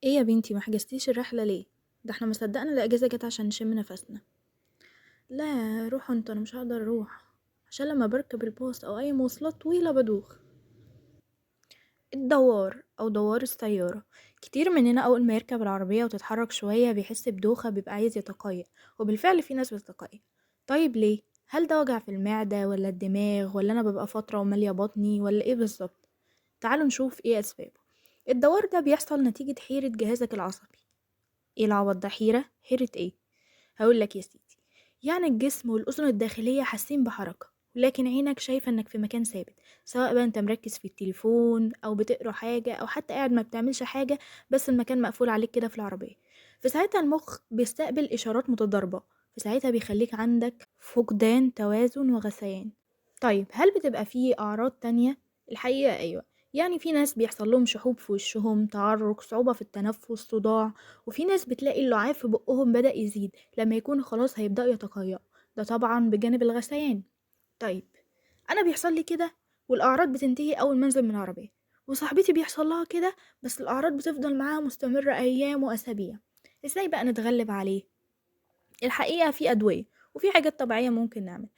ايه يا بنتي، ما حجزتيش الرحلة ليه؟ ده احنا ما صدقنا الاجازة جت عشان نشم نفسنا. لا روحوا انتوا، انا مش هقدر اروح عشان لما بركب الباص او اي مواصلات طويلة بدوخ. الدوار او دوار السيارة، كتير مننا اول ما يركب العربية وتتحرك شوية بيحس بدوخة، بيبقى عايز يتقيأ، وبالفعل في ناس بتتقيأ. طيب ليه؟ هل ده وجع في المعدة ولا الدماغ ولا انا ببقى فترة ومالية بطني ولا ايه بالظبط؟ تعالوا نشوف ايه اسبابه. الدوار ده بيحصل نتيجة حيرة جهازك العصبي. ايه العبط ده؟ حيرة؟ حيرة ايه؟ هقول لك يا سيدي. يعني الجسم والأذن الداخلية حاسين بحركة، ولكن عينك شايفة انك في مكان ثابت، سواء بقى انت مركز في التليفون او بتقرا حاجة او حتى قاعد ما بتعملش حاجة، بس المكان مقفول عليك كده في العربية. في ساعتها المخ بيستقبل اشارات متضاربة، في ساعتها بيخليك عندك فقدان توازن وغثيان. طيب هل بتبقى فيه اعراض تانية؟ الحقيقة ايوه، يعني في ناس بيحصل لهم شحوب في وشهم، تعرق، صعوبة في التنفس، صداع، وفي ناس بتلاقي اللعاب في بقهم بدأ يزيد لما يكون خلاص هيبدأوا يتقيأوا، ده طبعا بجانب الغثيان. طيب أنا بيحصل لي كده والأعراض بتنتهي أول ما أنزل من العربية، وصاحبتي بيحصل لها كده بس الأعراض بتفضل معاها مستمرة أيام وأسابيع. إزاي بقى نتغلب عليه؟ الحقيقة في أدوية وفي حاجات طبيعية ممكن نعمل.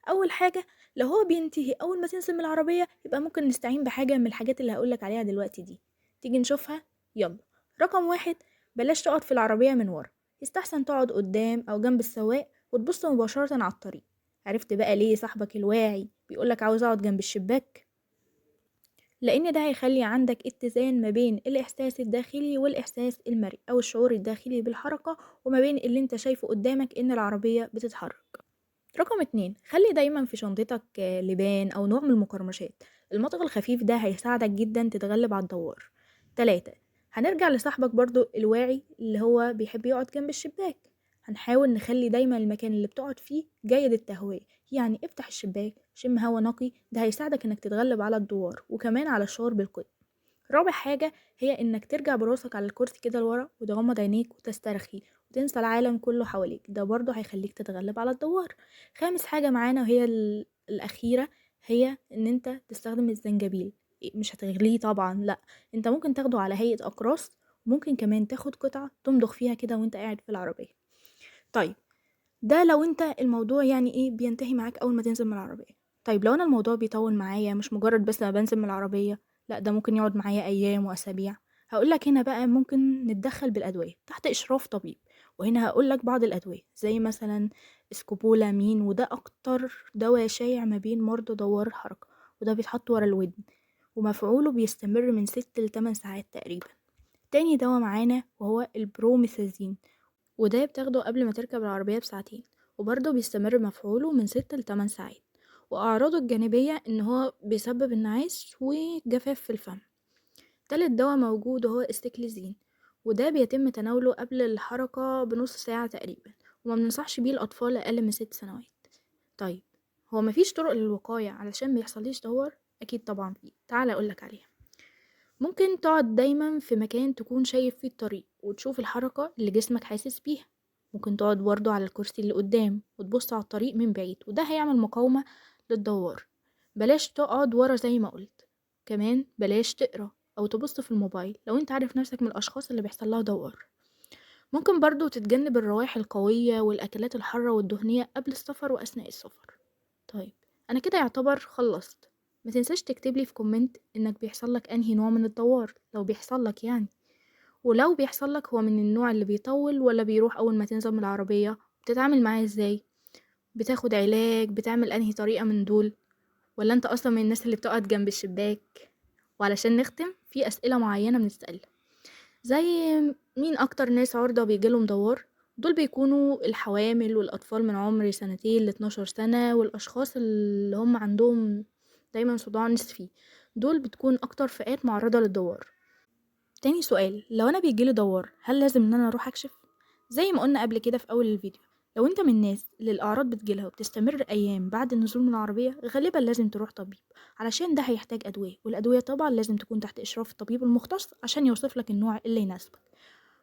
أول حاجة لو هو بينتهي أول ما تنزل من العربية يبقى ممكن نستعين بحاجة من الحاجات اللي هقولك عليها دلوقتي دي، تيجي نشوفها يلا. رقم 1، بلاش تقعد في العربية من ورا، يستحسن تقعد قدام أو جنب السواق وتبص مباشرة على الطريق. عرفت بقى ليه صاحبك الواعي بيقولك عاوز اقعد جنب الشباك؟ لأن ده هيخلي عندك اتزان ما بين الإحساس الداخلي والإحساس المرئي أو الشعور الداخلي بالحركة، وما بين اللي انت شايفه قدامك إن العربية بتتحرك. رقم 2، خلي دايما في شنطتك لبان أو نوع من المقرمشات، المضغ الخفيف ده هيساعدك جدا تتغلب على الدوار. 3، هنرجع لصاحبك برضو الواعي اللي هو بيحب يقعد جنب الشباك، هنحاول نخلي دايما المكان اللي بتقعد فيه جيد التهوية، يعني افتح الشباك شم هوا نقي، ده هيساعدك انك تتغلب على الدوار وكمان على الشعور بالقيء. رابع حاجة هي انك ترجع براسك على الكرسي كده لورا وتغمض عينيك وتسترخي وتنسى العالم كله حواليك، ده برضه هيخليك تتغلب على الدوار. خامس حاجة معانا وهي الأخيرة، هي ان انت تستخدم الزنجبيل. مش هتغليه طبعا، لا، انت ممكن تاخده على هيئة أقراص، وممكن كمان تاخد قطعة تمضغ فيها كده وانت قاعد في العربية. طيب ده لو انت الموضوع يعني ايه بينتهي معاك اول ما تنزل من العربية. طيب لو انا الموضوع بيطول معايا، مش مجرد بس لما بنزل من العربية، لا ده ممكن يقعد معايا ايام واسابيع، هقولك هنا بقى ممكن نتدخل بالادوية تحت اشراف طبيب. وهنا هقولك بعض الادوية زي مثلا سكوبولامين، وده اكتر دواء شايع ما بين مرضى دوار الحركة، وده بيتحط ورا الودن ومفعوله بيستمر من 6 ل 8 ساعات تقريبا. تاني دواء معانا وهو البروميثازين، وده بتاخده قبل ما تركب العربية بساعتين، وبرضه بيستمر مفعوله من 6 ل 8 ساعات، وأعراضه الجانبية إن هو بيسبب النعاس وجفاف في الفم. تالت دواء موجود وهو استكليزين، وده بيتم تناوله قبل الحركة بنص ساعة تقريبا، وما بننصحش بيه الأطفال أقل من 6 سنوات. طيب هو مفيش طرق للوقاية علشان ميحصليش دوار؟ أكيد طبعا فيه، تعال أقولك عليها. ممكن تقعد دايما في مكان تكون شايف فيه الطريق وتشوف الحركة اللي جسمك حاسس بيها. ممكن تقعد برضو على الكرسي اللي قدام وتبص على الطريق من بعيد، وده هيعمل مقاومة للدوار. بلاش تقعد ورا زي ما قلت، كمان بلاش تقرأ أو تبص في الموبايل لو انت عارف نفسك من الأشخاص اللي بيحصل لها دوار. ممكن برضو تتجنب الروائح القوية والأكلات الحارة والدهنية قبل السفر وأثناء السفر. طيب أنا كده يعتبر خلصت. ما تنساش تكتب لي في comment انك بيحصل لك انهي نوع من الدوار لو بيحصل لك يعني، ولو بيحصل لك هو من النوع اللي بيطول ولا بيروح اول ما تنزل من العربية، بتتعامل معاه ازاي، بتاخد علاج، بتعمل انهي طريقة من دول، ولا انت اصلا من الناس اللي بتقعد جنب الشباك. وعلشان نختم في اسئلة معينة بنسألها، زي مين اكتر ناس عرضة بيجيلهم دوار؟ دول بيكونوا الحوامل والاطفال من عمر 2 ل 12 سنة، والاشخاص اللي هم عندهم دايما صداع نصفي، دول بتكون اكتر فئات معرضة للدوار. تاني سؤال، لو انا بيجيلي دوار هل لازم ان انا اروح اكشف؟ زي ما قلنا قبل كده في اول الفيديو، لو انت من الناس اللي الاعراض بتجيلها وبتستمر ايام بعد النزول من العربية غالبا لازم تروح طبيب، علشان ده هيحتاج ادوية، والادوية طبعا لازم تكون تحت اشراف الطبيب المختص عشان يوصف لك النوع اللي يناسبك.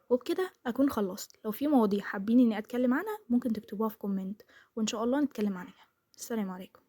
وبكده اكون خلصت. لو في مواضيع حابين اني اتكلم عنها ممكن تكتبوها في comment، وان شاء الله نتكلم عنها. السلام عليكم.